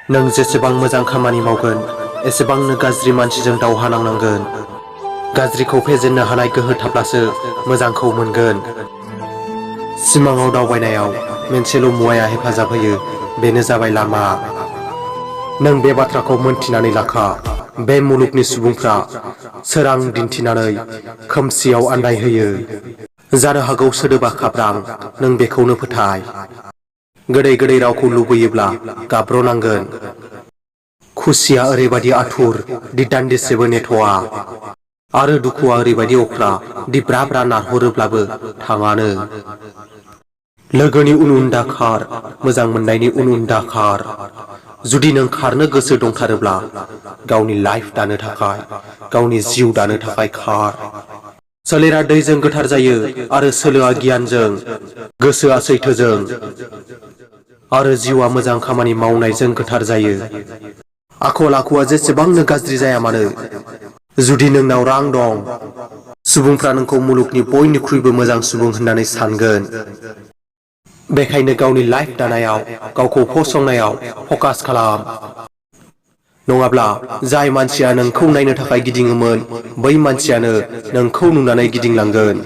नों जेसेबां मोजां खामानि मावगोन एसेबांनो गाज्रि मानसिजों दावहा नांनांगोन। गाज्रिखौ फेजेननो हानाय गोहो थाब्लासो मोजांखौ मोनगोन। सिमाङाव दावबायनायाव मोनसेल' मुवाया हेफाजाब होयो, बेनो जाबाय लामा। नों बे बाथ्राखौ मोनथिनानै लाखा, बे मुलुगनि सुबुंफ्रा सोरां दिन्थिनानै खोमसियाव आन्दायहोयो। जानो हागौ सोदोबा खाब्रां, नों बेखौनो फोथाय। गोदै गोदै रावखौ लुबैयोब्ला गाब्र'नांगोन। खुसिया ओरैबायदि आथुर दि दान्दिसेबो नेथ'आ, आरो दुखुआ ओरैबायदि अख्रा दि ब्रा ब्रा नारहरोब्लाबो थाङानो। लोगोनि उन उन दाखार, मोजां मोननायनि उन उन दाखार। जुदि नों खारनो गोसो दंथारोब्ला गावनि लाइफ दानो थाखाय, गावनि जिउ दानो थाखाय खार। सोलेरा दैजों गोथार जायो आरो सोलोआ गियानजों, गोसोआ सैथोजों, आरो जिउआ मोजां खामानि मावनायजों गोथार जायो। आखल आखुआ जेसेबांनो गाज्रि जाया मानो, जुदि नोंनाव रां दं, सुबुंफ्रा नोंखौ मुलुगनि बयनिख्रुइबो मोजां सुबुं होननानै सानगोन। बेखायनो गावनि लाइफ दानायाव, गावखौ फसंनायाव फकास खालाम। नङाब्ला जाय मानसिया नोंखौ नायनो थाखाय गिदिङोमोन, बै मानसियानो नोंखौ नुनानै गिदिंलांगोन।